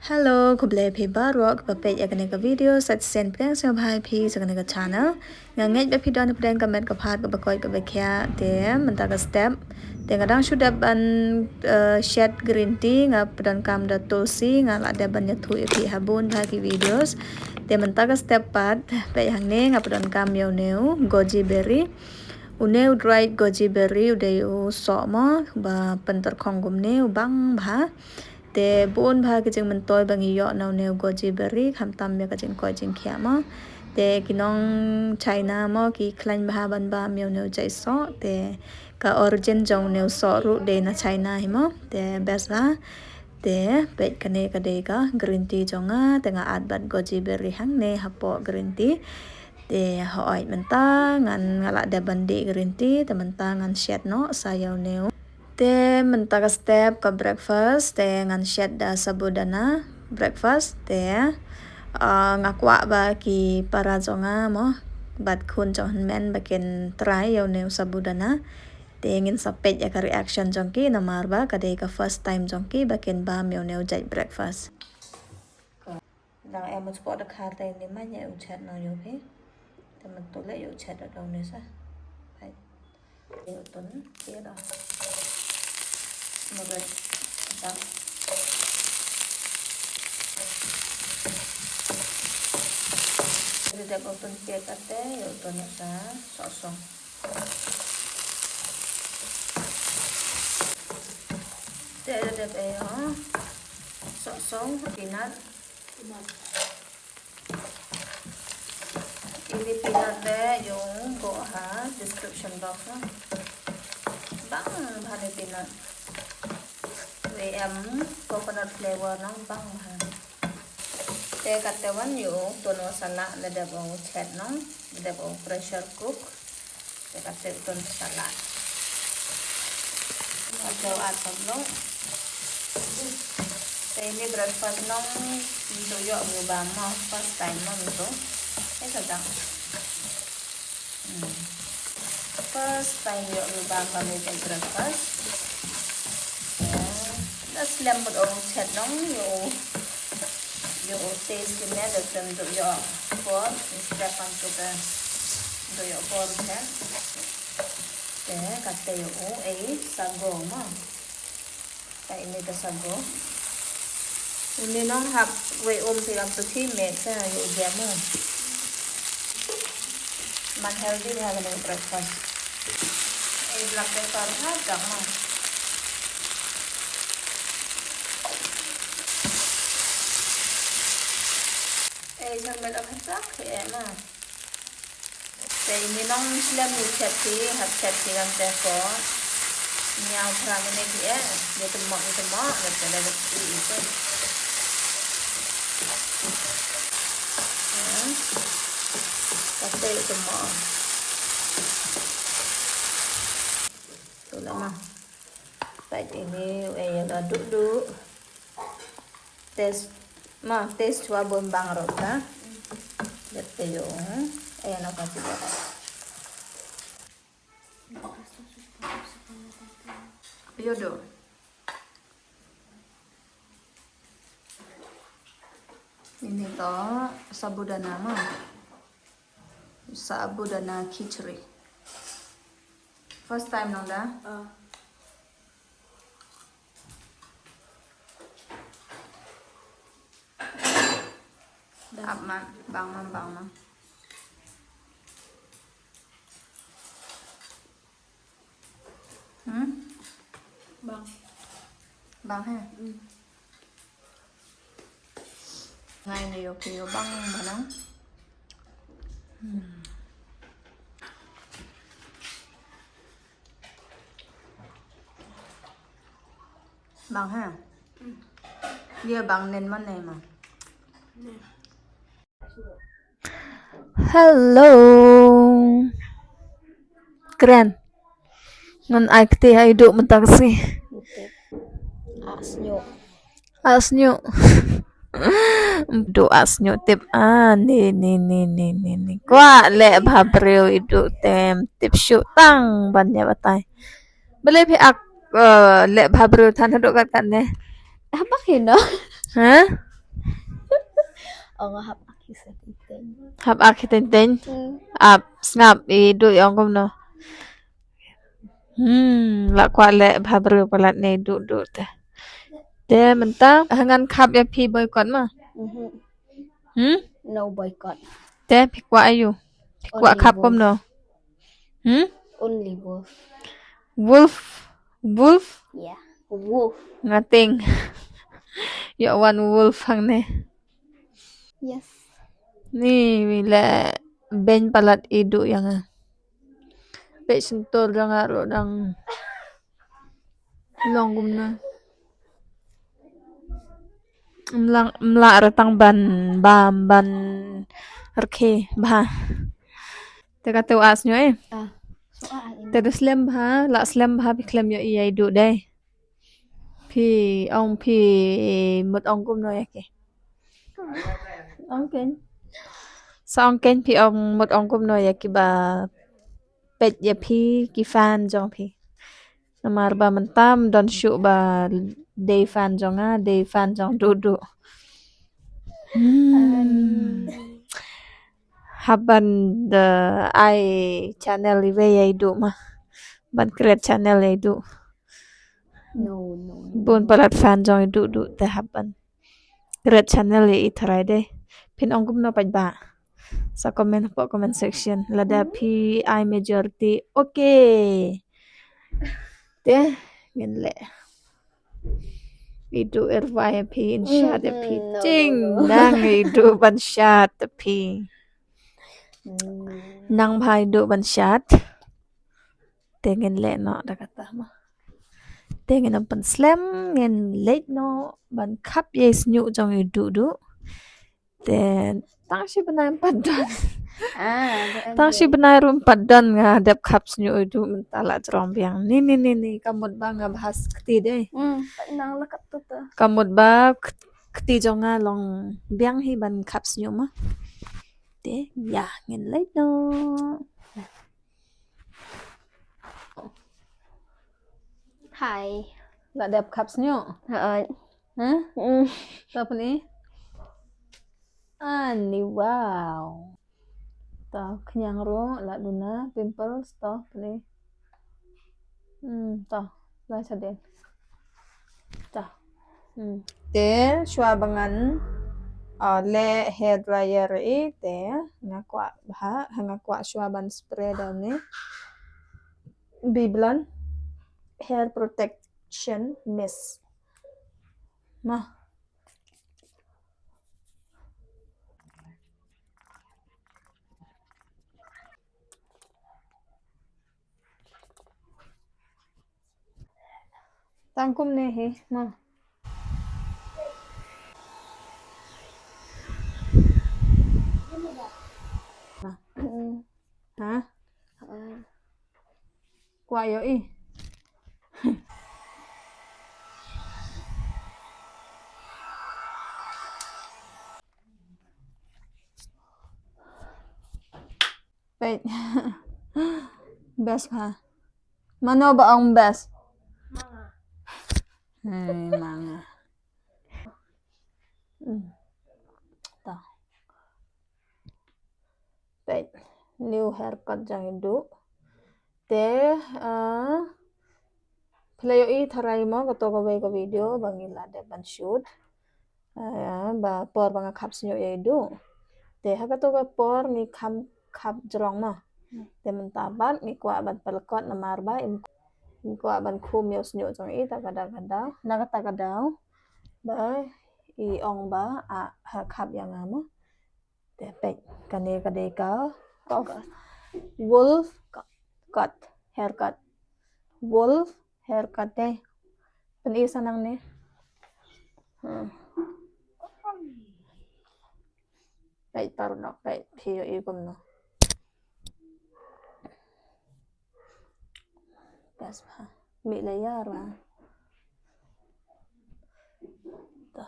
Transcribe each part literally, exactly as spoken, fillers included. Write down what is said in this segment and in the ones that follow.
Hello, khublei phi baroh kiba peit ïa kane ka video. Sa shisien pdiang sngewbha ïa phi sha kane ka channel. Nga ngeit ba phi don pdeng ka met ka phad kaba koit kaba khiah. Te mynta ka step, te nga dang shu dep ban, eh, shet green tea, nga pyndonkam da tulsi, nga la dep ban ïathuh ïa phi ha bun bha ki videos. Te mynta ka step pat, peit hangne nga pyndonkam ïa une u goji berry. Une u dried goji berry u dei u soh mo, ba pyntyrkhong kumne u bang bha. Te bun bha ki jingmyntoi ba ngi ïoh na une u goji berry, khamtam ïa ka jingkoit jingkhiah mo. Te ki nong China mo ki khlaiñ bha ban bam ïa une u jait soh. Te ka origin jong une u soh ruh dei na China hi mo. Te best bha. Te peit kane ka dei ka green tea jong nga, te nga add bad goji berry hangne hapoh green tea. Te hooid mynta ngan, nga la dep ban dih green tea, te mynta ngan shet noh sa ïa une u. Te mynta ka step ka breakfast, te ngan shet da sabudana breakfast, te, ah, nga kwah ba ki para jong nga mo bad khun jong hynmen ba kin try ïa une u sabudana. Te ngin sa peit ïa ka reaction jong ki namar ba ka dei ka first time jong ki ba kin bam ïa une u jait breakfast. Dang em mut spot da kha te ni ma ïa u chet nong ïa u phi. Te mynta le ïa u chet da dong ni sa. Hai. Ïa u tun ïa da. Mo da ta. Ïa da u tun ïa ka te ïa u tun sa so so. Te ïa da te ïa. So so peanut. Ini peanut de ïoh ko ha description box na. Bang bha ni peanut. Wei em coconut flavor nang bang bha. Te kate wan ïoh tun wa sa lah ne dep ong chet nang, ne dep ong pressure cook. Te ka tip tun salad. Ka tip at sablo. Te ini breakfast nong, ntu ïoh mi ba mo first time mo ntu. Eh, sedang. Hmm. First time ïoh mi ba mo mi breakfast. Ya. Da slem mut ong chet nong ïoh. Ïoh taste ne da slem ntu ïoh por. Step on to the ntu ïoh por chet. Te kate ïoh u ei sago mo. Te ini te sago. Uni nong hap wei um ti lam tu ki me te ïoh jam mo. Man healthy ha kane breakfast. Ei black pepper ha jak mo. Ei san me da ha jak ki e mo. Te ini nong slem u chet ki, hap chet ki ngam te ko. Niaw phra mene ki eh, de te mo, de te mo, de te de i i te. Hmm. Ka te de te mo. Tu la ma. Pait ini, eh, ya la du du. Test, ma, test wa bun bang rot ka. Dep te yo, eh, na ka ti ba. Yo do. Ini to sabudana ma. Sabudana khichdi. First time nong da? Ah. Ap ma, bang ma, bang ma. Hmm? Bang. Bang he? Hmm. Ngai ne yo ke yo bang ma nang. Hmm. Bang ha. Dia bang nen man ne ma. Hello. Kren. Ngan ai kti ai du mynta ka sngi. Asnyo. Asnyo. Du asnyo tip. Ah, ni, ni, ni. Kwah leh bha briew i du tem tip shu tang ban ïa batai. Balei phi ak, eh, leh bha briew than haduh kat kat ne? Haba khino? Ha? Ong hap ak hi sa teng teng. Hap ak hi teng teng. Hmm. Ap sngap i Duh i ong kumno. Hmm, la kwah leh bha briew palat ne Duh Duh te. Te mynta ha ngan khap ïa phi boycott ma. Mhm. Hmm? No boycott. Te phi kwah aïu? Phi kwah khap kumno? Hmm? Only wolf. Wolf. Wolf? Yeah. Wolf. Nga teng. Ïoh wan wolf hangne. Yes. Ni wi le beiñ palat i Duh ïa nga. Peit shyntur jong nga ruh dang long kumno. Mlang mla re tang ban bam ban rkhe bha. Te ka te u as nyo eh. Ah. Te da slem bha, la slem bha phi khlem ïoh i ïa i Duh dei. Phi ong phi mut ong kumno ïa ki. Ong kein. Sa ong kein phi ong mut ong kumno ïa ki ba peit ïa phi ki fan jong phi. Namar ba mynta ym don shuh ba dei fan jong nga, dei fan jong Duh Duh. Hmm. Hap ban da ai channel iwei ïa i Duh ma. Ban create channel ïa i Duh. No, no, no. Bun palat fan jong i Duh Duh te hap ban create channel ïa i tharai dei. Phin ong kumno pat ba. Sa comment hapoh comment section. Lada phi ai majority. Okay. Te ngin leh. I Duh i rwai ïa phi, in shad ïa phi. Mm, no, no, no. Jing nang i Duh ban shad ïa phi. Mm. Nang bha i Duh ban shad. Te ngin leh noh da kata ma. Te ngin ym pynslem, ngin leit noh ban khap ïa i shñiuh jong i Duh Duh. Te tang shi bnai ym pat don. Ah, tang shi bnai ruh ym pat don nga dep khap shñiuh i Duh mynta la jrong biang. Ni ni ni ni ka mut ba nga bha kti dei. Hmm, nang la kat tu tu. Ka mut ba k-, kti jong nga long biang hi ban khap shñiuh ma. Te ïa ngin leit noh. Hi. La dep khap shñiuh? Hooid. Hah? Mm. To pyni. Ani, wow. To khñiang ruh la duna pimples, to pyni. Hmm, to la shadien. Ta. Hmm. Te shuwa ba ngan, ah, leh hair dryer i te nga kwah bha, nga kwah shuwa ban spray da une Biblon hair protection mist. Ma. Tang kumne hi ma. Ha? Kwah ïohi. Peit. Best bha. Mano ba ong best? Hei, ma nga. Hmm. To. Peit. New haircut jong i Duh. Te, ah, phi la ïohi tharai mo kato kawei ka video ba ngi la dep ban shoot. Ah, ba por ba nga khap shñiuh ïa i Duh. Te ha kato ka por ngi kham khap jrong ma. Hmm. Te mynta pat ngi kwah ban pynlekot namar ba ngim, ngim kwah ban khum ïa u shñiuh jong i ta ka daw ka daw. Na kata ka daw ba i ong ba, ah, ha khap ïa nga ma. Te peit, kane ka dei ka wolf cut, haircut. Wolf haircut te. Pyni sa nangne. Hmm. Peit, paralok, peit, phi ïohi kumno. Best bha. Mih layer bha. To,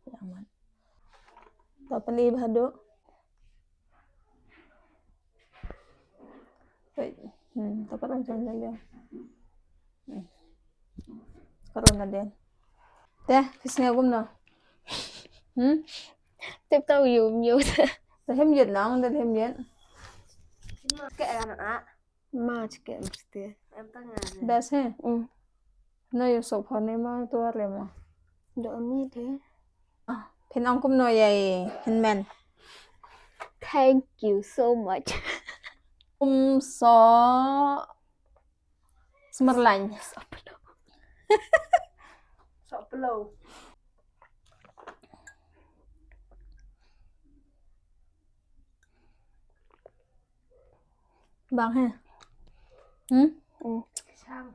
ïa mat. To pyni bha Duh. Wait. Hmm, to ka rung jam jam jam. Hmm. Ka rung na den. Te, phi sngew kumno? Hmm? Tip tau yu yu. Te him yit nong, te him yit. Ke an a. Ma chike mesti. Em tanga. Best he. Mm. No yu sok phone ma tu are ma. Do ni de. Phin ong kumno ïa i hynmen. Thank you so much. Um so smerlain. Sok pelo. Bang he. Hmm? Sang.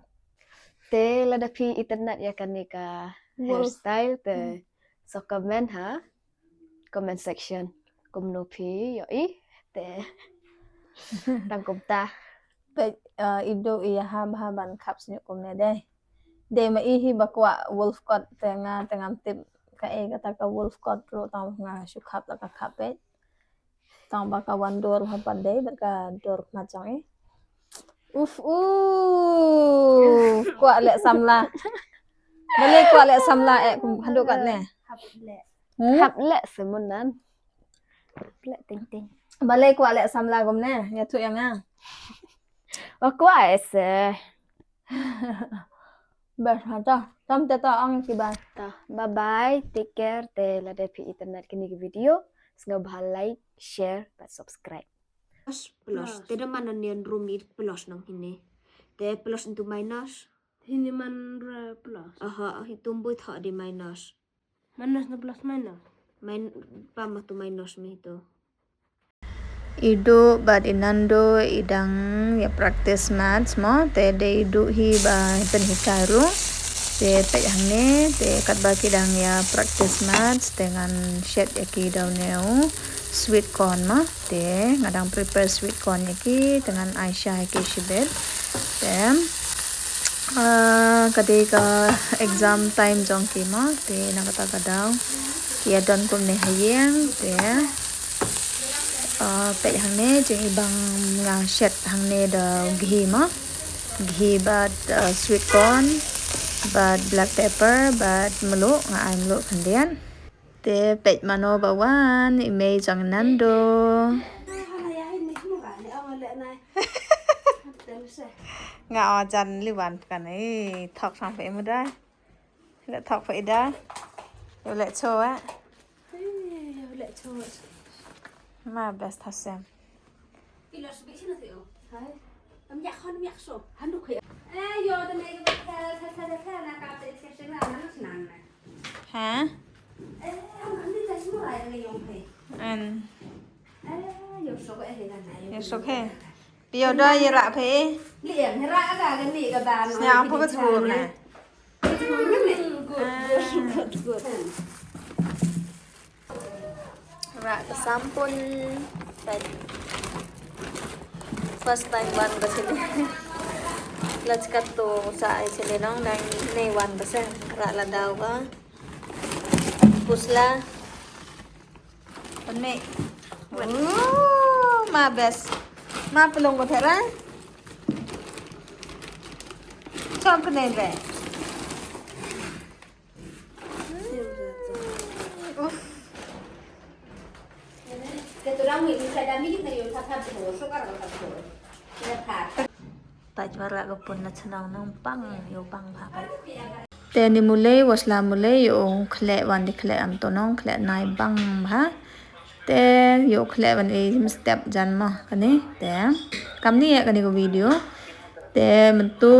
Te lada phi itynnad ïa kane ka Wolf. Hairstyle te so comment ha comment section. Kumno phi ïohi te tang kumta. Peit, uh, i duk i ha ba ha ban khap sñiuh kumne dei. Dei ma i hi ba kwah wolf cut te nga te ngam tip kaei kata ka wolf cut ruh tang nga shu khap la ka khap peit. Tang ba ka wan dur ha pat dei bad ka dur khmat jong i. Uf u kwah leh samla. Balei kwah leh samla eh kum haduh katne. Hap le. Hmm? Khap leh semunan. Khap leh ting ting. Balei kwah leh samla kumne ïathuh ïa nga. Wa kwah eh se. Best ha to. Tam te to ong ki bye. Ta, bye bye, take care, te lada phi itynnad kine ki video, sngewbha like, share, bad subscribe. Plus, plus. Te da man nian room i plus nang hini. Te plus into minus. Hini man ra plus. Aha, hi tum bui tha di minus. Minus na plus minus. Min pa ma tu minus mi tu. I duk bad i Nando i dang ïa practice maths mo, te dei i duk hi ba pynhikai ruh. Te peit hangne te katba ki dang ïa practice maths te ngan shet ïa ki da une u sweet corn mo. Te nga dang prepare sweet corn ïa ki te ngan ai sha ïa ki shibit. Te ah, ka dei ka exam time jong ki mo, te na kata ka daw ki ïa don kumne ha ïing. Te ah, peit hangne jingibang nga shet hangne da ghee mo, ghee bad ah, sweet corn bad black pepper bad mluh, nga ai mluh khyndiat. Te peit mano ba wan, i mei jong Nando. Nga o jan li wan kan i thok sang peit mu dai. Le thok peit dai. Yo le cho eh. Ma best ha sem. Hai. Am yak khon am yak so. Handu khoi. Eh yo te mei ka ba ka ka ka ka na ka te se se na na na. Ha? An. Ïa sok he. Phi ïoh da ïa rah phi. Sñiaw phi ka jhur ne. Rah ka sampun. First time wan ka sini. Lach ka tu sa ai sini nong dang ne wan ka sa. Rah la daw ka. Pusla. Pynmih. Ooh, ma best. Ma pynlong ko thera. Chom kene re. Uff. Tait wara ka pun na chnong nang pang yo pang bha. Te ni mulei wasla mulei yo khleh wan di khleh am tonong khleh nai bang bha. Te yo khleh wan i step jan ma kani te kam ni ya kani ko video. Te mentu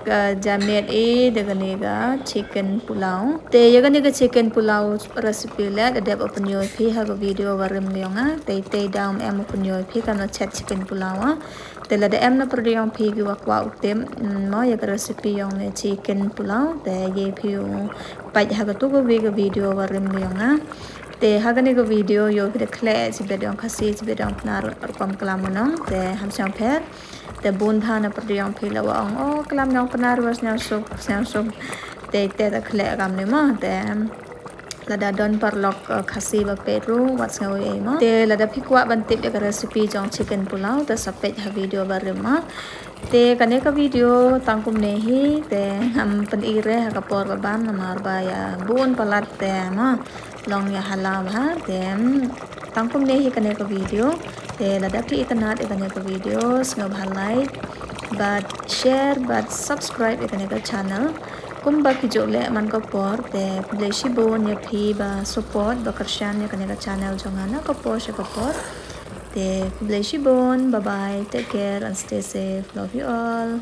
ka jamiat i de kani ka chicken pulao. Te ya kani ka chicken pulao recipe le da dep open yo phi ha ka video warim yong a. Te te dam em open yo phi kan chet chicken pulao a. Te lada em na pyrdi yong phi ki wa kwah u tip mo ya ka recipe yong ne chicken pulao te ye phi u pait ha ka tu ka wi ka video warim yong a. Te ha kani ka video yo phi da khleh chibet yong Khasi chibet yong Pnar rukom klam nong te ham chang pher. Te bun tha na pyrdi yong phi la wa ong o klam yong Pnar wa sñiaw suk sñiaw suk. Te te da khleh kam ni mo te. Lada don paralok Khasi ba peit ruh wat sngew ei mo. Te lada phi kwah ban tip ïa ka recipe jong chicken pulao te sa peit ha video barim mo. Te kane ka video tang kumne hi te ngam pyni re ha ka por ba bam namar ba ïa bun palat te mo. long ïa hala bha. Te tang kumne hi kane ka video. Te lada phi itynnad ïa kane ka video, sngewbha like bad share bad subscribe ïa kane ka channel. Kumba phi ju leh man ka por, te khublei shibun ïa phi ba support ba kyrshan ïa kane ka channel jong nga na ka por sha ka por. Te khublei shibun, bye bye, take care and stay safe, love you all.